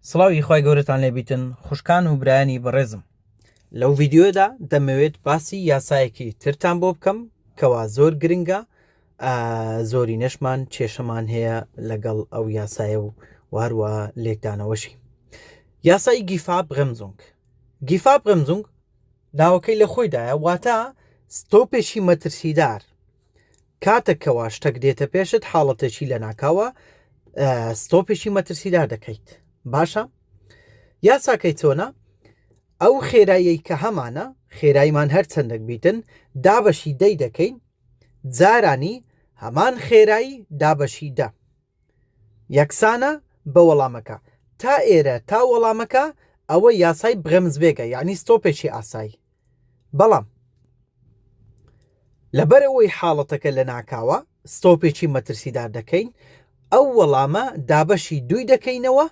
سڵاوی خوای گەورەتان لێبیتن خوشکان و برایانی بەڕێزم لەو ڤیددیودا دەمەوێت باسی یاسایەکی ترتان بۆ بکەم کەوا زۆر گرنگە زۆری نەشمان کێشەمان هەیە لەگەڵ ئەو یاسایە و واروە لێکدانەوەشی یاسای Gefahrbremsung Gefahrbremsung ناوەکەی لە خۆیدایە واتە ستۆپێکی مەترسیدار کاتێک کەوا شتەک دێتە پێشت حاڵەتێکی لەناکاوە ستۆپێکی مەترسیدار دەکەیت باشە یاساکەی چۆنە ئەو خێرایی کە هەمانە خێراییمان هەر چەندێک بیتن دابەشی دەی دەکەین جارانی هەمان خێرایی دابەشی دە یەکسانە بە وەڵامەکە تا ئێرە تا وەڵامەکە ئەوە یاسای Bremsweg ە یعنی ستۆپێکی ئاسایی بەڵام لەبەرئەوەی حاڵەتەکە لەناکاوە ستۆپێکی مەترسیدار دەکەین ئەو وەڵامە دابەشی دووی دەکەینەوە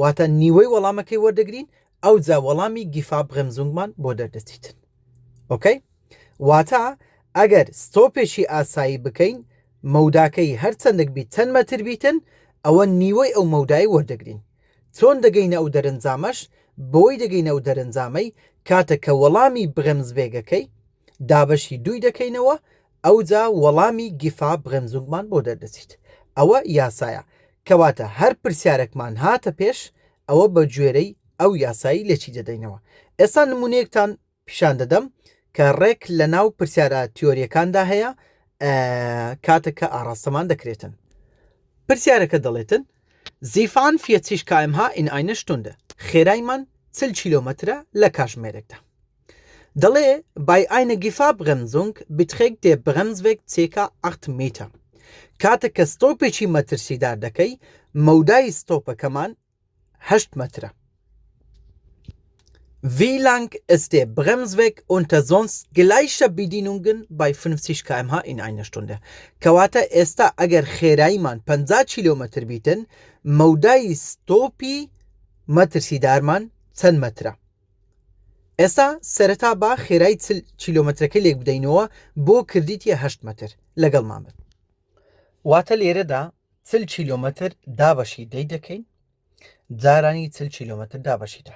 واتە نیوەی وەڵامەکەی وەردەگرین ئەوجا وەڵامی Gefahrbremsung مان بۆ دەردەچیتن okay واتە ئەگەر ستۆپێکی ئاسایی بکەین مەوداکەی هەرچەندێک بیت چەند مەتر بیتن ئەوە نیوەی ئەو مەودای وەردەگرین چۆن دەگەینە ئەو دەرەنجامەش؟ بەوەی دەگەینە ئەو دەرەنجامەی کاتێک کە وەڵامی Bremsweg ەکەی دابەشی دووی دەکەینەوە ئەوجا وەڵامی Gefahrbremsung مان بۆ دەردەچیت ئەوە یاسایە کەواتە هەر پرسیارێکمان هاتە پێش ئەوە بە گوێرەی ئەو یاسایی لێکی دەدەینەوە ئێستا نمونەیەکتان پیشان دەدەم کە ڕێک لە ناو پرسیارە تیۆریەکاندا هەیە کاتێک کە ئاڕاستەمان دەکرێتن پرسیارەکە دەڵێتن Sie fahren 40 kmh in einer Stunde خێرایمان 40 کیلۆمەترە لە کاژمێرێکدا دەڵێ bei einer Gefahrbremsung beträgt der Bremsweg ca. 8 Meter کاتێک کە ستۆپێکی مەترسیدار دەکەی مەودای ستۆپەکەمان هەشت مەترە. Wie lang ist der Bremsweg unter sonst gleicher Bedingungen bei 50 km/h in einer Stunde؟ کەواتە ئێستا ئەگەر خێراییمان 50 کیلۆمەتر بیتن مەودای ستۆپی مەترسیدارمان چەند مەترە؟ ئێستا سەرەتا با خێرای 40 کیلۆمەترەکە لێک بدەینەوە بۆ کردیتیە 8 مەتر لەگەڵمان بن. واتە لێرەدا 40 کیلۆمەتر دابەشی دەی دەکەین جارانی 40 کیلۆمەتر دابەشی دە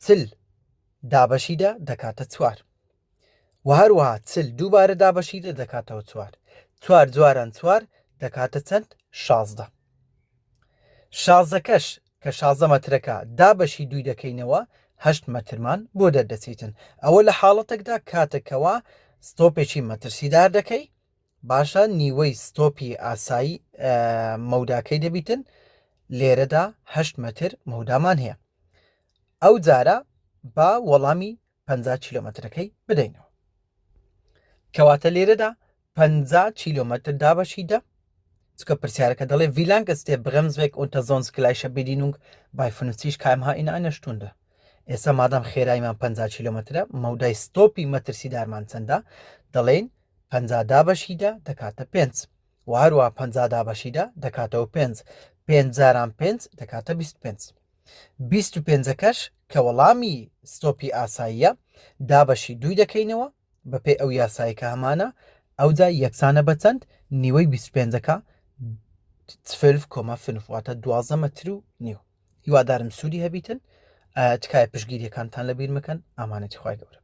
چل دابەشی دە دەکاتە چوار و هەروەها چل دووبارە دابەشی دە دەکاتەوە چوار چوار جواران چوار دەکاتە چەند شازدە شازدەکەش کە شازدە مەترەکە دابەشی دووی دەکەینەوە هەشت مەترمان بۆ دەردەچیتن ئەوە لە حاڵەتێکدا کاتێکەوە ستۆپێکی مەترسیدار دەکەی باشە نیوەی ستۆپی ئاسایی مەوداکەی دەبیتن لێرەدا هەشت مەتر مەودامان هەیە ئەو جارە با وەڵامی 50 کیلۆمەترەکەی بدەینەوە کەواتە لێرەدا 50 کیلۆمەتر دابەشی دە چکە پرسیارەکە دەڵێ Wie lang ist der Bremsweg unter sonst gleicher Bedingung bei 50 km/h in einer Stunde ئێستا مادام خێرایمان 50 کیلۆمەترە مەودای ستۆپی مەترسیدارمان چەندە دەڵێین 50 دابەشی دە دەکاتە پێنج و هەروە 50 دابەشی دە دەکاتەوە پێنج پێنج جاران پێنج دەکاتە 25 بیست و پێنجەکەش کە وەڵامی ستۆپی ئاساییە دابەشی دووی دەکەینەوە بەپێی ئەو یاسایی کە هەمانە ئەوجا یەکسانە بە چەند نیوەی 25ەکە 12,5 واتە 12 مەتر و نیو هیوادارم سوودی هەبیتن تکایە پشگیریەکانتان لەبیر مەکەن ئامانەتی خوای گەورە.